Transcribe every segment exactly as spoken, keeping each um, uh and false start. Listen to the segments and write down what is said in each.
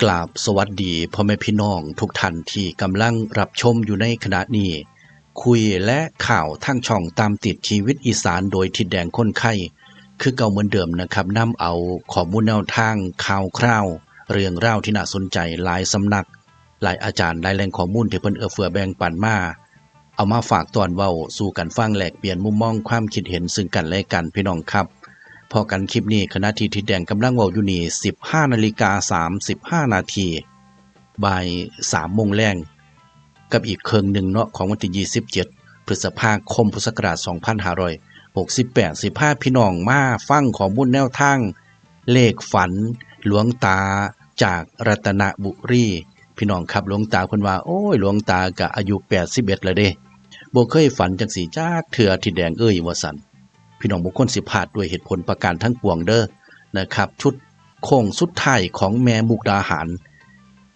กราบสวัสดีพ่อแม่พี่น้องทุกท่านที่กำลังรับชมอยู่ในขณะนี้ คุยและข่าวทางช่องตามติดชีวิตอีสานโดยทิดแดงคนไข่ คือเก่าเหมือนเดิมนะครับ นำเอาข้อมูลแนวทางข่าวคราว เรื่องราวที่น่าสนใจหลายสำนัก หลายอาจารย์ หลายแหล่งข้อมูลที่เพิ่นเอื้อเฟื้อแบ่งปันมา เอามาฝากตอนเว้าสู่กันฟัง แลกเปลี่ยนมุมมองความคิดเห็นซึ่งกันและกันพี่น้องครับ พ้อกันคลิปนี้ขณะที่ทิดแดงกำลังเว้าอยู่นี่ สิบห้านาฬิกาสามสิบห้านาที บ่ายสามโมงแลง กับอีกเคิ่งหนึ่งเนาะ ของวันที่ยี่สิบเจ็ดพฤษภาคมพุทธศักราชสองพันห้าร้อยหกสิบแปด สิพาพี่น้องมาฟังข้อมูลแนวทางเลขฝันหลวงตาจากรัตนบุรี พี่น้องครับ หลวงตาเพิ่นว่า โอ้ย หลวงตาก็อายุแปดสิบเอ็ดแล้วเด้ บ่เคยฝันจังซี้จักเทื่อ ทิดแดงเอ้ย ว่าซั่น พี่น้องบ่ควรสิพลาดด้วยเหตุผลประการทั้งปวงเด้อนะครับ ชุดโค้งสุดท้ายของแม่มุกดาหาร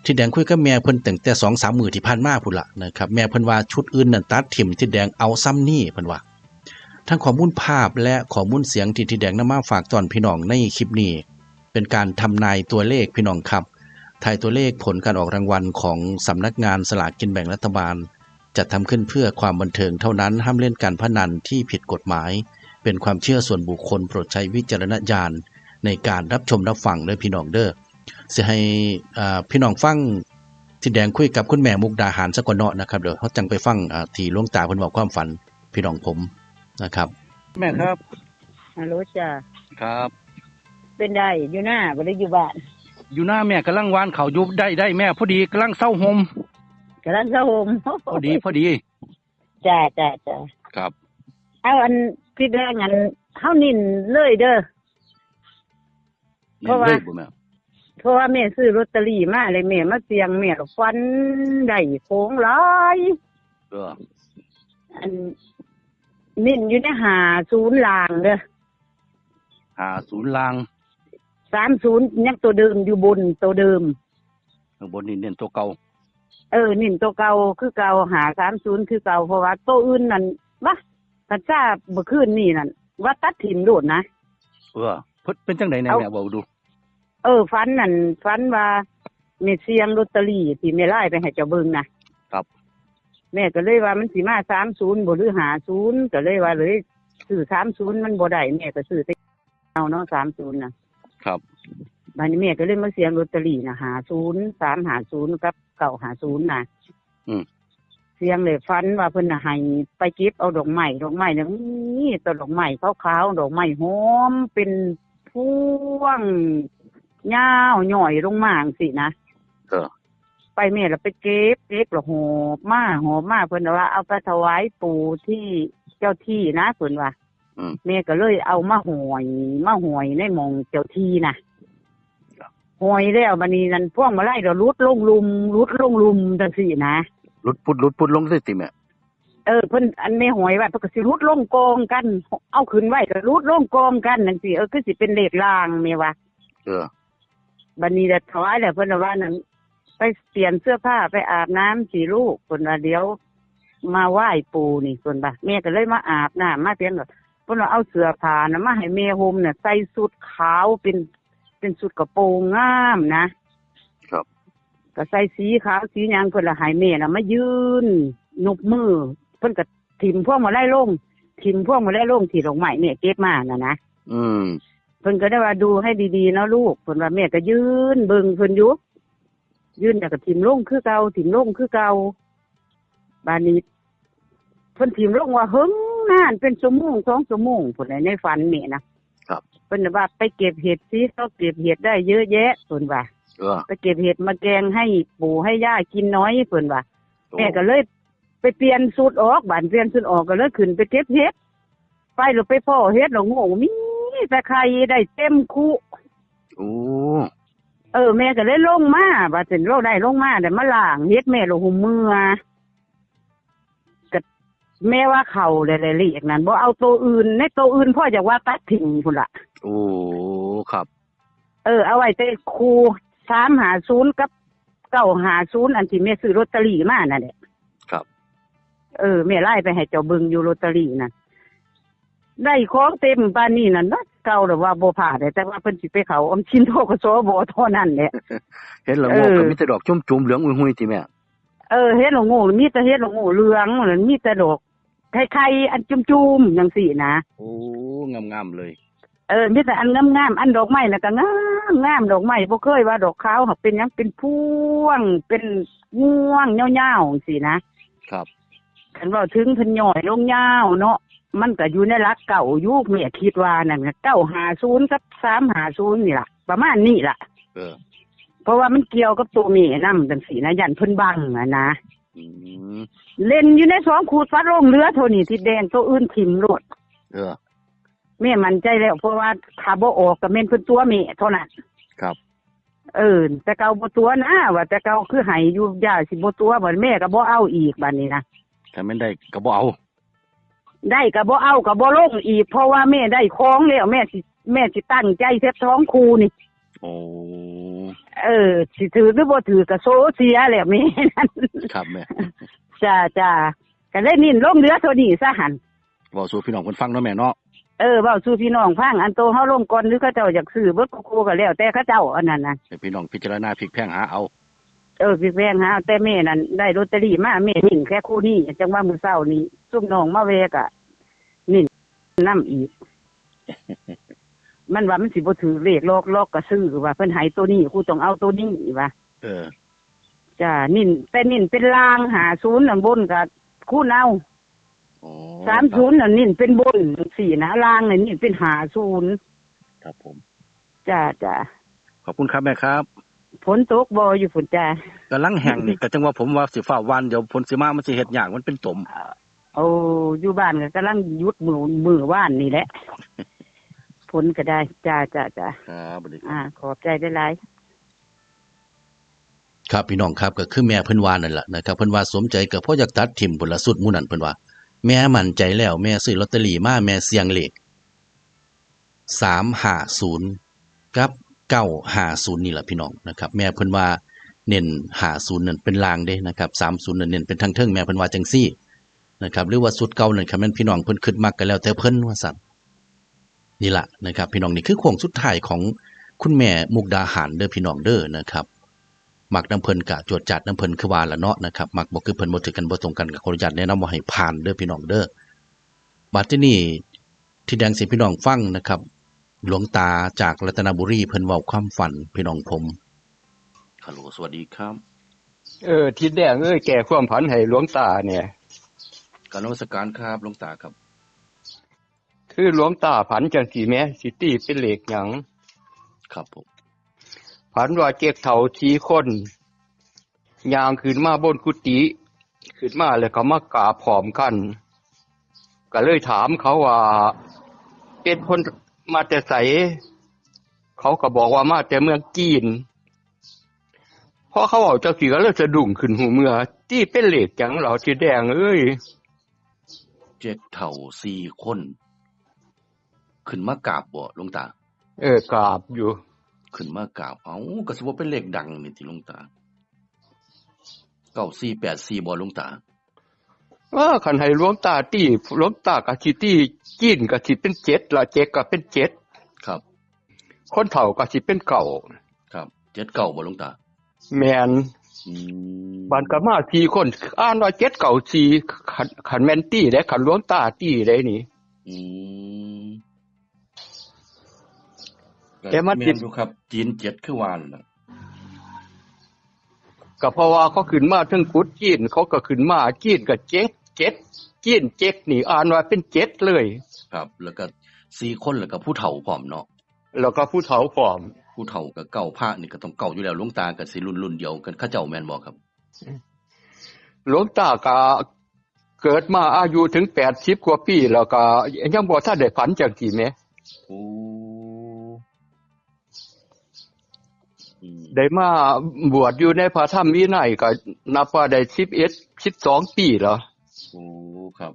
ทิดแดงคุยกับแม่เพิ่นตั้งแต่สองสามมื้อที่ผ่านมาพู้นล่ะนะครับ แม่เพิ่นว่าชุดอื่นนั่นตัดถิ่ม ทิดแดงเอาซ่ำนี่เพิ่นว่า ทั้งข้อมูลภาพและข้อมูลเสียงที่ทิดแดงนำมาฝากตอนพี่น้องในคลิปนี้ เป็นการทำนายตัวเลขพี่น้องครับ ทายตัวเลขผลการออกรางวัลของสำนักงานสลากกินแบ่งรัฐบาล จัดทำขึ้นเพื่อความบันเทิงเท่านั้น ห้ามเล่นการพนันที่ผิดกฎหมาย เป็นความเชื่อส่วนบุคคล โปรดใช้วิจารณญาณในการรับชมรับฟังเด้อพี่น้องเด้อ สิให้ อ่า พี่น้องฟังทิดแดงคุยกับคุณแม่มุกดาหารซะก่อนเนาะนะครับ เดี๋ยวเราจั่งไปฟัง อ่า ที่หลวงตาเพิ่นเว้าความฝันพี่น้องผมนะครับ แม่ครับ ฮัลโหลจ้า ครับ เป็นใด อยู่นาบ่ หรืออยู่บ้าน อยู่นาแม่ กำลังหว่านข้าวอยู่ ได้ ได้แม่ พอดีกำลังเซาห่ม กำลังเซาห่ม พอดี พอดี จ้า จ้า จ้า ครับ เอาอัน ทิดแดง อัน เฮานิ่นเลยเด้อ เพราะว่า เน้นเลยบ่แม่ เพราะว่าแม่ซื้อลอตเตอรี่มาเลย แม่มาเสี่ยง แม่ก็ฝันได้ของหลาย เออ อัน เน้นอยู่ในห้าศูนย์ล่างเด้อ ห้าศูนย์ล่าง สามศูนย์ยังตัวเดิมอยู่บนตัวเดิม ข้างบนนี่เน้นตัวเก่า เออ เน้นตัวเก่าคือเก่า ห้าสามศูนย์ คือเก่า เพราะว่าตัวอื่นนั่น วะ คันซาเมื่อคืนนี่นั่น ว่าตัดถิ่มโลดนะ เออ เพิ่นเป็นจั่งใดแน่ เอา แม่เว้าดู เออ ฝันนั่น ฝันว่าแม่เสี่ยงลอตเตอรี่ที่แม่ไลน์ไปให้เจ้าเบิ่งนะ ครับ แม่ก็เลยว่ามันสิมาสามศูนย์บ่ หรือห้าศูนย์ ก็เลยว่าเลยซื้อสามศูนย์มันบ่ได้ แม่ก็ซื้อแต่ เอาเนาะ สามศูนย์น่ะ ครับ บัดนี้แม่ก็เลยมาเสี่ยงลอตเตอรี่น่ะ ห้าศูนย์ สามห้าศูนย์ กับ เก้าห้าศูนย์ น่ะ อืม เสี่ยงเลยฝันว่าเพิ่นน่ะให้ไปเก็บเอาดอกไม้ ดอกไม้น่ะมีแต่ดอกไม้ขาวๆ ดอกไม้หอม เป็นพวงยาวย่อยลงมาจั่งซี้นะ เออ ไปแม่ละไปเก็บ เก็บแล้วหอบมา หอบมา เพิ่นว่าเอาไปถวายปู่ที่เจ้าที่นะ เพิ่นว่า อืม แม่ก็เลยเอามาห้อย มาห้อยในหม่องเจ้าที่น่ะ ครับ ห้อยแล้วบัดนี้นั่นพวงมาลัยก็หลุดลงลุ่ม หลุดลงลุ่มจั่งซี้นะ หลุดปุ๊ด หลุดปุ๊ดลงเลยติแม่ เออ เพิ่น อันแม่ห้อยไว้ เพิ่นก็สิหลุดลงกองกัน เอาขึ้นไว้ก็หลุดลงกองกันจั่งซี้ เออ คือสิเป็นเลขลางแม่ว่า เออ บัดนี้ละถวายแล้ว เพิ่นละว่านั่น ไปเปลี่ยนเสื้อผ้า ไปอาบน้ำสิลูก เพิ่นว่าเดี๋ยวมาไหว้ปู่นี่ เพิ่นว่า แม่ก็เลยมาอาบน้ำมาเปลี่ยน เพิ่นว่าเอาเสื้อผ้าน่ะมาให้แม่ห่มน่ะ ใส่ชุดขาวเป็น เป็นชุดกระโปรงงามนะ ครับ ก็ใส่สีขาวสีหยัง เพิ่นละให้แม่น่ะมายื่นนบมือ เพิ่นก็ถิ่มพวงมาลัยลง ถิ่มพวงมาลัยลงที่ดอกไม้แม่เก็บมาน่ะนะ อืม เพิ่นก็ได้ว่าดูให้ดีๆ เนาะลูก เพิ่นว่า แม่ก็ยื่นเบิ่งเพิ่นอยู่ ยื่นแล้วก็ถิ่มลงคือเก่า ถิ่มลงคือเก่า บาดนี้ เพิ่นถิ่มลงว่าเหิงนานเป็นชั่วโมงสองชั่วโมงพู้นแหละ ในฝันแม่นะ ครับ เพิ่นว่าไปเก็บเห็ดสิ เขาเก็บเห็ดได้เยอะแยะ เพิ่นว่า เออ ไปเก็บเห็ดมาแกงให้ปู่ให้ย่ากินหน่อย เพิ่นว่า โอ้ แม่ก็เลยไปเปลี่ยนชุดออก บาดเปลี่ยนชุดออกก็เลยขึ้นไปเก็บเห็ด ไปแล้วไปพ้อเห็ดละโงก มีแต่ไข่ได้เต็มคุ โอ้ เออ แม่ก็เลยลงมา บาดเสร็จลงได้ลงมา แล้วมาล้างเห็ด แม่ละหุมเมือ ก็แม่ว่าเข้าแล้วแหละเลขนั่น บ่เอาตัวอื่น ในตัวอื่นพ่ออยากว่าตัดถิ่มพู้นล่ะ โอ้ ครับ เออ เอาไว้แต่คู่ สามห้าศูนย์ กับ เก้าห้าศูนย์ อันที่แม่ซื้อลอตเตอรี่มานั่นแหละ ครับ เออ แม่ไล่ไปให้เจ้าเบิ่งอยู่ลอตเตอรี่น่ะ ได้ของเต็มปานนี้นั่นเนาะ เก่าแล้วว่าบ่พลาดเด้ แต่ว่าเพิ่นสิไปเข้าออมสิน ธ.ก.ส. บ่ เท่านั้นแหละ เห็ดละโงกก็ เออ มีแต่ดอกจุ่มๆ เหลืองอุ้ยหุยติแม่ เออ เห็ดละโงก มีแต่เห็ดละโงกเหลือง มีแต่ดอกไข่ๆ อันจุ่มๆ จั่งซี้นะ โอ้ งามๆ เลย เออ มีแต่อันงามๆ อันดอกไม้น่ะก็งามๆ ดอกไม้บ่เคยว่าดอกขาวหากเป็นหยัง เป็นพวง เป็นงวงยาวๆ จั่งซี้นะ ครับ คันเว้าถึงเพิ่นย่อยลงยาวเนาะ มันก็อยู่ในหลักเก้าอยู่ แม่คิดว่านั่นน่ะ เก้าห้าศูนย์ กับ สามห้าศูนย์ นี่ล่ะ ประมาณนี้ล่ะ เออ เพราะว่ามันเกี่ยวกับตัวแม่นำจั่งซี้นะ ย่านเพิ่นบังอะนะ อืม เล่นอยู่ในสองคู่ ตัดลงเหลือเท่านี้ ทิดแดง ตัวอื่นถิ่มโลด เออ แม่มั่นใจแล้ว เพราะว่าถ้าบ่ออกก็แม่นเพิ่นตั๋วแม่เท่านั้น ครับ เออ แต่เก่าบ่ตั๋วนะ ว่าแต่เก่าคือให้อยู่ ย่าสิบ่ตั๋ว บัดแม่ก็บ่เอาอีกบัดนี้นะ ถ้าแม่นได้ก็บ่เอา ได้ก็บ่เอา ก็บ่ลงอีก เพราะว่าแม่ได้ของแล้ว แม่สิ แม่สิตั้งใจเสียสองคู่นี่ โอ้ เออ สิถืกหรือบ่ถืกก็โซเสียแล้วแม่นั่น ครับแม่ จ้า จ้า ก็เลยเน้นลงเหลือเท่านี้ซะหั่น เว้าสู่พี่น้องเพิ่นฟังเนาะแม่เนาะ เออ เว้าสู่พี่น้องฟัง อันโตเฮาลงก่อน หรือเขาเจ้าอยากซื้อเบิดคู่ก็แล้วแต่เขาเจ้า อันนั้นน่ะ ให้พี่น้องพิจารณาพลิกแพลงหาเอา เออ พลิกแพลงหาเอา แต่แม่นั่นได้ลอตเตอรี่มา แม่เน้นแค่คู่นี้ จั่งว่ามื้อเช้านี้ ซุมน้องมาแว่ก็เน้นนำอีก มันว่ามันสิบ่ถืกเลข ลอก ลอกก็ซื้อ ว่าเพิ่นให้ตัวนี้ กูต้องเอาตัวนี้ ว่า เออ จ้า เน้น แต่เน้นเป็นล่าง ห้าศูนย์ นั่น บนก็คูณเอา อ๋อ สามศูนย์ นั่นเน้นเป็นบนจั่งซี้นะ ล่างนี่เน้นเป็น ห้าศูนย์ ครับผม จ้า จ้า ขอบคุณครับแม่ครับ ฝนตกบ่อยู่พุ้นจ้า กำลังแห้งนี่ ก็จั่งว่าผมว่าสิฟ้าวหว่าน เดี๋ยวฝนสิมามันสิเฮ็ดยาก มันเป็นตม โอ้ อยู่บ้านก็กำลังหยุดมื้อ มื้อวานนี่แหละ ฝนก็ได้ จ้า จ้า จ้า ครับ สวัสดีครับ อ่า ขอบใจหลายๆ ครับพี่น้องครับ ก็คือแม่เพิ่นว่านั่นล่ะนะครับ เพิ่นว่าสมใจก็พออยากตัดถิ่มพุ้นล่ะ ชุดหมู่นั้นเพิ่นว่า แม่มั่นใจแล้ว แม่ซื้อลอตเตอรี่มา แม่เสี่ยงเลข สามห้าศูนย์ กับ เก้าห้าศูนย์ นี่ล่ะพี่น้องนะครับ แม่เพิ่นว่าเน้น ห้าศูนย์ นั่นเป็นล่างเด้นะครับ สามศูนย์ นั่นเน้นเป็นทางเทิง แม่เพิ่นว่าจั่งซี้นะครับ หรือว่าชุดเก่านั่น คันแม่นพี่น้องเพิ่นคิดมักก็แล้วแต่เพิ่นว่าซั่น นี่ล่ะนะครับ พี่น้อง นี่คือโค้งสุดท้ายของคุณแม่มุกดาหารเด้อพี่น้องเด้อนะครับ มักนำเพิ่นกะจวดจัดนำเพิ่นคือว่าล่ะเนาะนะครับ มักบ่คือเพิ่น บ่ถืกกัน บ่ตรงกัน ก็ขออนุญาตแนะนำว่าให้ผ่านเด้อพี่น้องเด้อ บัดทีนี้ที่แดงสิพี่น้องฟังนะครับ หลวงตาจากรัตนบุรีเพิ่นเว้าความฝันพี่น้องผม ฮัลโหล สวัสดีครับ เออ ทิดแดงเอ้ย แก้ความฝันให้หลวงตาเนี่ย กราบนมัสการครับหลวงตาครับ คือหลวงตาฝันจั่งซี้แหม สิตีเป็นเลขหยัง ครับผม ฝันว่าเจ๊กเฒ่าสี่คน ย่างขึ้นมาบนกุฏิ ขึ้นมาแล้วก็มากราบพร้อมกัน ก็เลยถามเขาว่า เป็นคนมาแต่ไส เขาก็บอกว่ามาแต่เมืองจีน พอเขาเว้าจั่งซี้ก็เลยสะดุ้งขึ้นฮู้เมือ ตีเป็นเลขหยังเหรอ ทิดแดงเอ้ย เจ๊กเฒ่าสี่คน ขึ้นมากราบบ่หลวงตา เออ กราบอยู่ ขึ้นมากราบ เอ้า ก็สิบ่เป็นเลขดังนี่ติหลวงตา เก้าสี่แปดสี่ บ่หลวงตา เออ คันให้หลวงตาตี หลวงตาก็สิตี จีนก็สิเป็นเจ็ดละ เจ๊กก็เป็นเจ็ด ครับ คนเฒ่าก็สิเป็นเก้า ครับ เจ็ดเก้า บ่หลวงตา แม่น อืม บัดก็มาสี่คน อ่านว่าเจ็ดเก้าสี่ คัน คันแม่นตีเด้ คันหลวงตาตีเด้นี่ อืม แต่มัน แม่นอยู่ครับ จีนเจ็ดคือว่านั่นล่ะ ก็เพราะว่าเขาขึ้นมาเทิงกุฏิจีน เขาก็ขึ้นมา จีนก็เจ็ดเจ็ด จีนเจ็ดนี่อ่านว่าเป็นเจ็ดเลย ครับ แล้วก็สี่คน แล้วก็ผู้เฒ่าพร้อมเนาะ แล้วก็ผู้เฒ่าพร้อม ผู้เฒ่าก็เก้า พระนี่ก็ต้องเก้าอยู่แล้ว หลวงตาก็สิรุ่นรุ่นเดียวกันเขาเจ้าแม่นบ่ครับ หลวงตาก็เกิดมาอายุถึงแปดสิบกว่าปีแล้วก็ยังบ่ทันได้ฝันจั่งซี้แหม โอ้ อืม ได้มาบวชอยู่ในพระธรรมวินัยก็นับว่าได้สิบเอ็ด สิบสองปีแล้ว โอ้ ครับ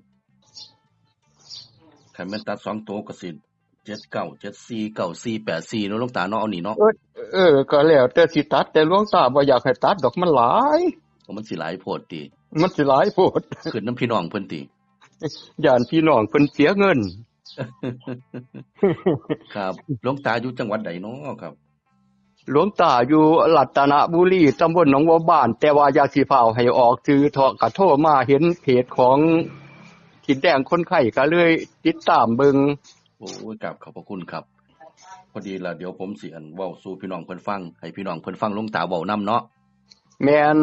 คันแม่นตัดสองตัวก็สิ เจ็ดเก้า เจ็ดสี่ เก้าสี่ แปดสี่ เนาะหลวงตาเนาะ เอานี่เนาะ เออ เออ ก็แล้วแต่สิตัด แต่หลวงตาบ่อยากให้ตัดดอก มันหลาย ก็มันสิหลายโพดติ มันสิหลายโพด ขึ้นนำพี่น้องเพิ่นติ ย้านพี่น้องเพิ่นเสียเงิน ครับ หลวงตาอยู่จังหวัดใดเนาะครับ หลวงตาอยู่รัตนบุรี ตำบลหนองบัวบาน แต่ว่าอย่าสิฟ้าวให้ออกชื่อเถาะ กะโทรมาเห็นเพจของทิดแดงคนไข้ กะเลยติดตามเบิ่ง โอ้ย ครับ ขอบพระคุณครับ พอดีละ เดี๋ยวผมสิอันเว้าสู่พี่น้องเพิ่นฟัง ให้พี่น้องเพิ่นฟังหลวงตาเว้านำเนาะ แม่น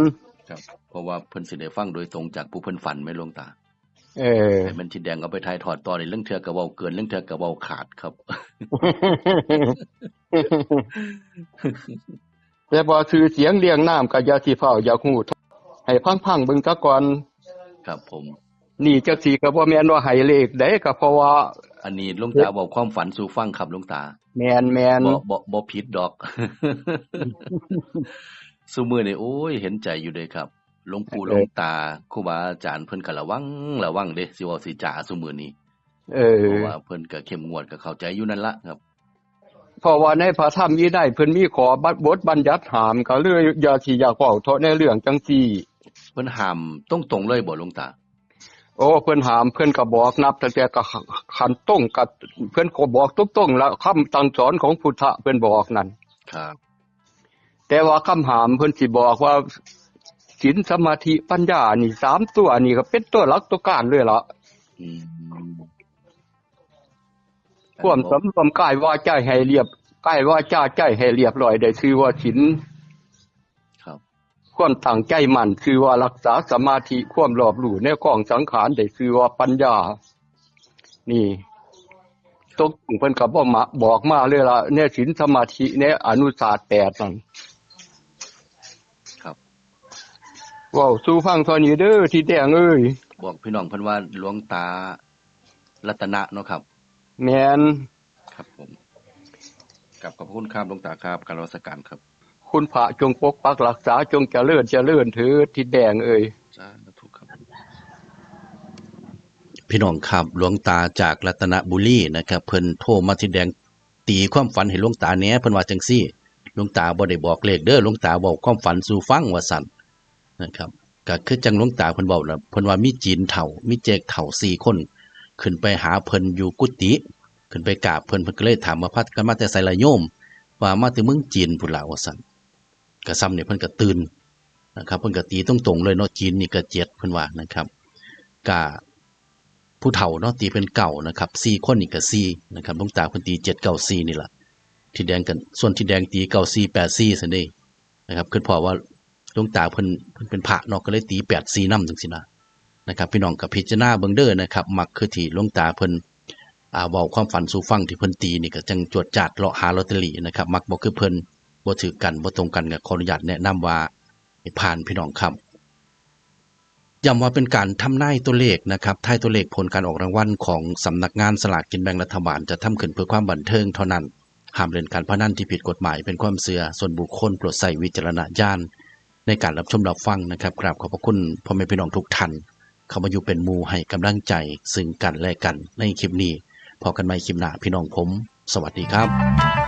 ครับ เพราะว่าเพิ่นสิได้ฟังโดยตรงจากผู้เพิ่นฝันแม่นหลวงตา เออ ให้แม่นทิดแดงเอาไปถ่ายทอดต่อนี่ ลางเทื่อก็เว้าเกิน ลางเทื่อก็เว้าขาดครับ แต่บ่ชื่อเสียงเรียงนาม กะอย่าสิฟ้าวอยากฮู้ ให้ฟังๆเบิ่งซะก่อน ครับผม นี่จักสิกะบ่แม่นว่าให้เลขใด๋ กะเพราะว่า อันนี้หลวงตาเว้าความฝันสู่ฟังครับหลวงตา แม่นๆ บ่ บ่ บ่ผิดดอก ซุมื้อนี้ โอ้ย เห็นใจอยู่เด้ครับ หลวงปู่ เออ หลวงตา ครูบาอาจารย์เพิ่นก็ระวัง ระวังเด้ สิเว้าสิจาซุมื้อนี้ เออ เพราะว่าเพิ่นก็เข้มงวด ก็เข้าใจอยู่นั่นละครับ เพราะว่าในพระธรรมวินัยเพิ่นมีข้อบทบัญญัติห้าม ก็เลยอย่าสิอยากเว้าเถาะในเรื่องจังซี่ เพิ่นห้ามตรงๆเลยบ่หลวงตา โอ้ เพิ่นห้าม เพิ่นก็บอกนับตั้งแต่ก็ขันตรงกับ เพิ่นก็บอกตรงๆละ คำสั่งสอนของพุทธะเพิ่นบอกนั่น ครับ แต่ว่าคำห้ามเพิ่นสิบอกว่า ศีล สมาธิ ปัญญา นี่สามตัวนี่ก็เป็นตัวหลักตัวการเลยล่ะ อืม ความสำรวมกายวาจาให้เรียบ กายวาจาใจให้เรียบร้อย ได้ชื่อว่าศีล ครับ ความตั้งใจมั่นชื่อว่ารักษาสมาธิ ความรอบรู้ในกองสังขาร ได้ชื่อว่าปัญญา นี่ ตกลงเพิ่นก็บ่มา บอกมาเลยล่ะ ในศีล สมาธิ ในอนุศาสตร์แปดนั่น ครับ เว้าสู่ฟังเท่านี้เด้อ ทิดแดงเอ้ย บอกพี่น้องเพิ่นว่าหลวงตารัตนะเนาะครับ แม่น ครับผม ครับ ขอบคุณครับหลวงตาครับ กราบนมัสการครับ คุณพระจงปกปักรักษา จงเจริญ เจริญเถิด ทิดแดงเอ้ย สาธุครับ พี่น้องครับ หลวงตาจากรัตนบุรีนะครับ เพิ่นโทรมา ทิดแดงตีความฝันให้หลวงตาแหน่ เพิ่นว่าจังซี่ หลวงตาบ่ได้บอกเลขเด้อ หลวงตาเว้าความฝันสู่ฟัง ว่าซั่นนะครับ ก็คือจั่งหลวงตาเพิ่นเว้าล่ะ เพิ่นว่ามีจีนเฒ่า มีเจ๊กเฒ่าสี่คน ขึ้นไปหาเพิ่นอยู่กุฏิ ขึ้นไปกราบเพิ่น เพิ่นก็เลยถามว่า พากันมาแต่ไสล่ะโยม ว่ามาแต่เมืองจีนพุ้นล่ะ ว่าซั่น ก็ส่ำนี่เพิ่นก็ตื่นนะครับ เพิ่นก็ตีตรงๆเลยเนาะ จีนนี่ก็เจ็ด เพิ่นว่านะครับ ก็ผู้เฒ่าเนาะ ตีเป็นเก้านะครับ สี่คนนี่ก็สี่นะครับ หลวงตาเพิ่นตีเจ็ดเก้าสี่นี่ล่ะ ทิดแดงกัน ส่วนทิดแดงตีเก้าสี่แปดสี่ซั่นเด้นะครับ คือเพราะว่าหลวงตาเพิ่น เพิ่นเป็นพระเนาะ ก็เลยตีแปดสี่นำจังซี่นะ นะครับ พี่น้องก็พิจารณาเบิ่งเด้อนะครับ มักคือที่หลวงตาเพิ่น อ่า เว้าความฝันสู่ฟังที่เพิ่นตีนี่ ก็จั่งจวดจาดเลาะหาลอตเตอรี่นะครับ มักบ่คือเพิ่น บ่ถืกกัน บ่ตรงกัน ก็ขออนุญาตแนะนำว่าให้ผ่านพี่น้องครับ ย้ำว่าเป็นการทำนายตัวเลขนะครับ ทายตัวเลขผลการออกรางวัลของสำนักงานสลากกินแบ่งรัฐบาล จัดทำขึ้นเพื่อความบันเทิงเท่านั้น ห้ามเล่นการพนันที่ผิดกฎหมาย เป็นความเชื่อส่วนบุคคล โปรดใช้วิจารณญาณในการรับชมรับฟังนะครับ กราบขอบพระคุณพ่อแม่พี่น้องทุกท่าน เข้ามาอยู่เป็นหมู่ให้กำลังใจซึ่งกันและกันในคลิปนี้ พบกันใหม่คลิปหน้าพี่น้องผม สวัสดีครับ